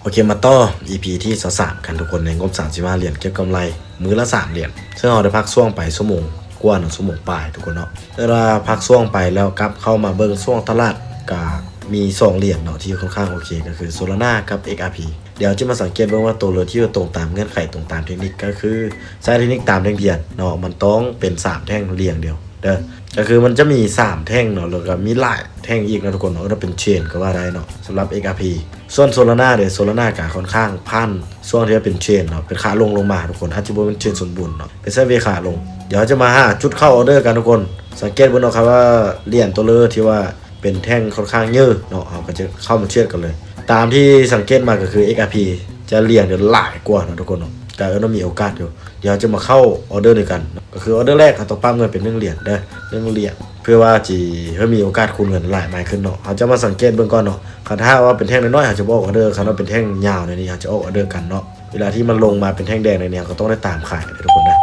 ໂອເຄ ມາຕໍ່ ອີພີ ທີຊາວສາມກັນທຸກຄົນ ໃນງົບສາມສິບຫ້າຫຼຽນ ເກັບກຳໄລມື້ລະສາມຫຼຽນ ເຊິ່ງເຮົາໄດ້ພັກຊ່ວງໄປຊົ່ວໂມງກວ່າເນາະ ຊົ່ວໂມງປາຍທຸກຄົນເນາະ. ແຕ່ວ່າພັກຊ່ວງໄປແລ້ວກັບເຂົ້າມາເບິ່ງຊ່ວງຕະຫຼາດ ກະມີສອງຫຼຽນເນາະທີ່ຂ້ອນຂ້າງໂອເຄ ກະຄື Solana ກັບ XRP. ດຽວຈະມາສັງເກດເບິ່ງວ່າໂຕເລີທີ່ວ່າຕົງຕາມເງື່ອນໄຂ ຕົງຕາມເທັກນິກ ກະຄືໃຊ້ເທັກນິກຕາມແທ່ງທຽນເນາະ ມັນຕ້ອງເປັນສາມແທ່ງລຽງດຽວເດີ ກະຄືມັນຈະມີສາມແທ່ງເນາະ ແລ້ວກະມີຫຼາຍແທ່ງອີກເນາະທຸກຄົນເນາະ ເອີ້ນວ່າເປັນ chain ກະວ່າໄດ້ເນາະ ສຳລັບ XRP. ສ່ວນ Solana ເດ Solana ກະຂ້ອນຂ້າງຜ່ານຊ່ວງທີ່ວ່າເປັນ chain ເນາະ ເປັນຂາລົງລົງມາທຸກຄົນ ອາດຈະບໍ່ແມ່ນ chain ສົມບູນເນາະ ເປັນ sideways ຂາລົງ. ດຽວເຮົາຈະມາຫາຈຸດເຂົ້າ order ກັນທຸກຄົນ ສັງເກດເບິ່ງເນາະ ຄັນວ່າຫຼຽນໂຕເລີທີ່ວ່າເປັນແທ່ງຂ້ອນຂ້າງເຍີເນາະ ເຮົາກະຈະເຂົ້າມາເທຣດກັນເລີຍ. ຕາມທີ່ສັງເກດມາກະຄື XRP ຈະລຽງໄດ້ຫຼາຍກວ່າເນາະທຸກຄົນເນາະ ກະເອີ້ນວ່າມີໂອກາດຢູ່. ດຽວເຮົາຈະມາເຂົ້າ order ນຳກັນເນາະ ກະຄື order ແລກເຮົາຕ້ອງປັບເງິນເປັນໜຶ່ງຫຼຽນເດີ ໜຶ່ງຫຼຽນ ເພື່ອວ່າຊິໃຫ້ມີໂອກາດຄູນເງິນຫຼາຍມາຂຶ້ນເນາະ. ເຮົາຈະມາສັງເກດເບິ່ງກ່ອນເນາະ ຄັນຖ້າວ່າເປັນແທ່ງນ້ອຍໆ ເຮົາຈະບໍ່ອອກ order ຄັນວ່າເປັນແທ່ງຍາວແນວນີ້ ເຮົາຈະອອກ order ກັນເນາະ. ເວລາທີ່ມັນລົງມາເປັນແທ່ງແດງແນວນີ້ ເຮົາກະຕ້ອງໄດ້ຕາມຂາຍເດີທຸກຄົນເດີ.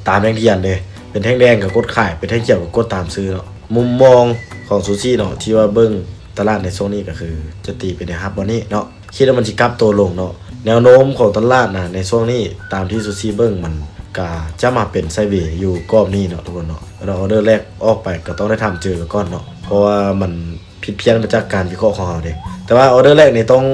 ຕາມແທ່ງທຽນເດ ເປັນແທ່ງແດງກະກົດຂາຍ ເປັນແທ່ງຂຽວກະກົດຕາມຊື້ເນາະ. ມຸມມອງຂອງຊູຊີເນາະ ທີ່ວ່າເບິ່ງຕະຫຼາດໃນຊ່ວງນີ້ກະຄື ຈະຕີເປັນແນວຮັບບ່ອນນີ້ເນາະ ຄິດວ່າມັນຊິກັບໂຕລົງເນາະ. ແນວໂນ້ມຂອງຕະຫຼາດນະ ໃນຊ່ວງນີ້ຕາມທີ່ຊູຊີເບິ່ງ ມັນກະຈະມາເປັນ sideways ຢູ່ກອບນີ້ເນາະທຸກຄົນເນາະ. ແລ້ວ order ແລກອອກໄປກະຕ້ອງໄດ້ຖາມເຈີໄປກ່ອນເນາະ ເພາະວ່າມັນ ຜິດພຽງໄປຈາກການວິເຄາະຂອງເຮົາເດ. ແຕ່ວ່າ order ແລກນີ້ຕ້ອງ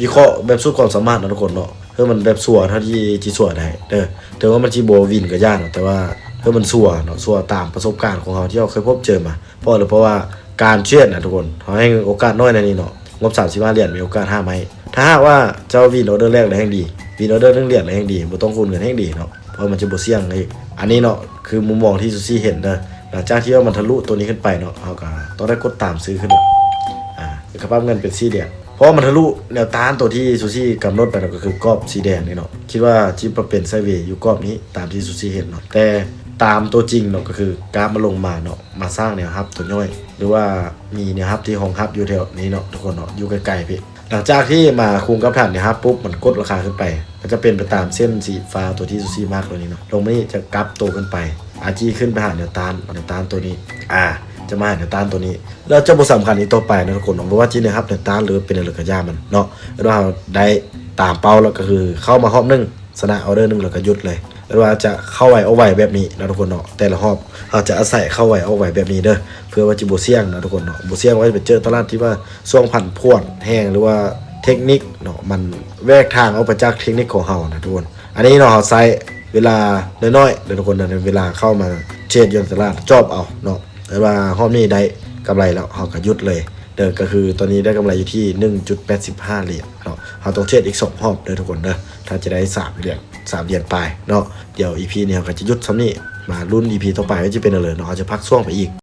ວິເຄາະແບບສຸດຄວາມສາມາດເນາະທຸກຄົນເນາະ ເພື່ອມັນແບບຊົ່ວເທົ່າທີ່ຊິຊົ່ວໄດ້ເດີ. ເຖິງວ່າມັນຊິບໍ່ວິນກະຢ່າເນາະ ແຕ່ວ່າເພື່ອມັນຊົ່ວເນາະ ຊົ່ວຕາມປະສົບການຂອງເຮົາທີ່ເຮົາເຄີຍພົບເຈີມາ. ເພາະ ເພາະວ່າການເທຣດນະທຸກຄົນ ເຮົາໃຫ້ໂອກາດນ້ອຍແນວນີ້ເນາະ ງົບສາມສິບຫ້າຫຼຽນ ມີໂອກາດຫ້າໄມ້. ຖ້າຫາກວ່າເຈົ້າວິນ order ແລກແລ້ວແຮ່ງດີ ວິນ order ໜຶ່ງຫຼຽນແລ້ວແຮ່ງດີ ບໍ່ຕ້ອງຄູນເງິນແຮ່ງດີເນາະ ເພາະມັນຈະບໍ່ສ່ຽງອີກ. ອັນນີ້ເນາະ ຄືມຸມມອງທີ່ຊູຊີເຫັນເດີ. ຫຼັງຈາກທີ່ວ່າມັນທະລຸໂຕນີ້ຂຶ້ນໄປເນາະ ເຮົາກະຕ້ອງໄດ້ກົດຕາມຊື້ຂຶ້ນເນາະ ອາ ກະປັບເງິນເປັນສີ່ຫຼຽນ ເພາະວ່າມັນທະລຸແນວຕ້ານໂຕທີ່ຊູຊີກຳນົດໄປເນາະ ກະຄືກອບສີແດງນີ້ເນາະ. ຄິດວ່າຊິມາເປັນ sideways ຢູ່ກອບນີ້ຕາມທີ່ຊູຊີເຫັນເນາະ ແຕ່ຕາມໂຕຈິງເນາະ ກະຄືກາບມັນລົງມາເນາະ ມາສ້າງແນວຮັບໂຕຍ່ອຍ ຫຼືວ່າມີແນວຮັບທີ່ຮອງຮັບຢູ່ແຖວນີ້ເນາະທຸກຄົນເນາະ ຢູ່ໄກໆພີ້. ຫຼັງຈາກທີ່ມາຄຸງກັບຖານແນວຮັບປຸບ ມັນກົດລາຄາຂຶ້ນໄປ ກະຈະເປັນໄປຕາມເສັ້ນສີຟ້າໂຕທີ່ຊູຊີມາກໂຕນີ້ເນາະ. ລົງມານີ້ຈະກັບໂຕຂຶ້ນໄປ ອາດຈະຂຶ້ນໄປຫາແນວຕ້ານ ແນວຕ້ານໂຕນີ້ ອາ ຈະມາຫາແນວຕ້ານໂຕນີ້ ແລ້ວຈະບໍ່ສຳຄັນອີກຕໍ່ໄປເນາະທຸກຄົນເນາະ ບໍ່ວ່າຊິແນວຮັບແນວຕ້ານ ຫຼືວ່າເປັນແນວໃດກະຢ່າມັນເນາະ. ເອີ້ນວ່າເຮົາໄດ້ຕາມເປົ້າແລ້ວ ກະຄືເຂົ້າມາຮອບໜຶ່ງ ຊະນະ order ໜຶ່ງ ແລ້ວກະຢຸດເລີຍ. ເອີ້ນວ່າຈະເຂົ້າໄວອອກໄວແບບນີ້ເນາະທຸກຄົນເນາະ ແຕ່ລະຮອບເຮົາຈະອາໄສເຂົ້າໄວອອກໄວແບບນີ້ເດີ ເພື່ອວ່າຊິບໍ່ສ່ຽງເນາະທຸກຄົນເນາະ ບໍ່ສ່ຽງວ່າຈະໄປເຈີຕະຫຼາດທີ່ວ່າຊ່ວງຜັນຜວນແຮງ ຫຼືວ່າເທັກນິກເນາະ ມັນແຫວກທາງອອກໄປຈາກເທັກນິກຂອງເຮົານະທຸກຄົນ. ອັນນີ້ເນາະ ເຮົາໃຊ້ເວລານ້ອຍໆເດີທຸກຄົນເດີ ເວລາເຂົ້າມາເທຣດຢູ່ຕະຫຼາດ ຈອບເອົາເນາະ. ແຕ່ວ່າຮອບນີ້ໄດ້ກຳໄລແລ້ວ ເຮົາກະຢຸດເລີຍເດີ ກະຄືຕອນນີ້ໄດ້ກຳໄລຢູ່ທີ່ໜຶ່ງຈຸດແປດສິບຫ້າຫຼຽນເນາະ. ເຮົາຕ້ອງເທຣດອີກສອງຮອບເດີທຸກຄົນເດີ ຖ້າຈະໄດ້ສາມຫຼຽນ ສາມຫຼຽນປາຍເນາະ. ດຽວ ອີພີ ນີ້ເຮົາກະຈະຢຸດຊ່ຳນີ້ ມາລຸ້ນ ອີພີ ຕໍ່ໄປວ່າຈະເປັນແນວໃດເນາະ ເຮົາຈະພັກຊ່ວງໄປອີກ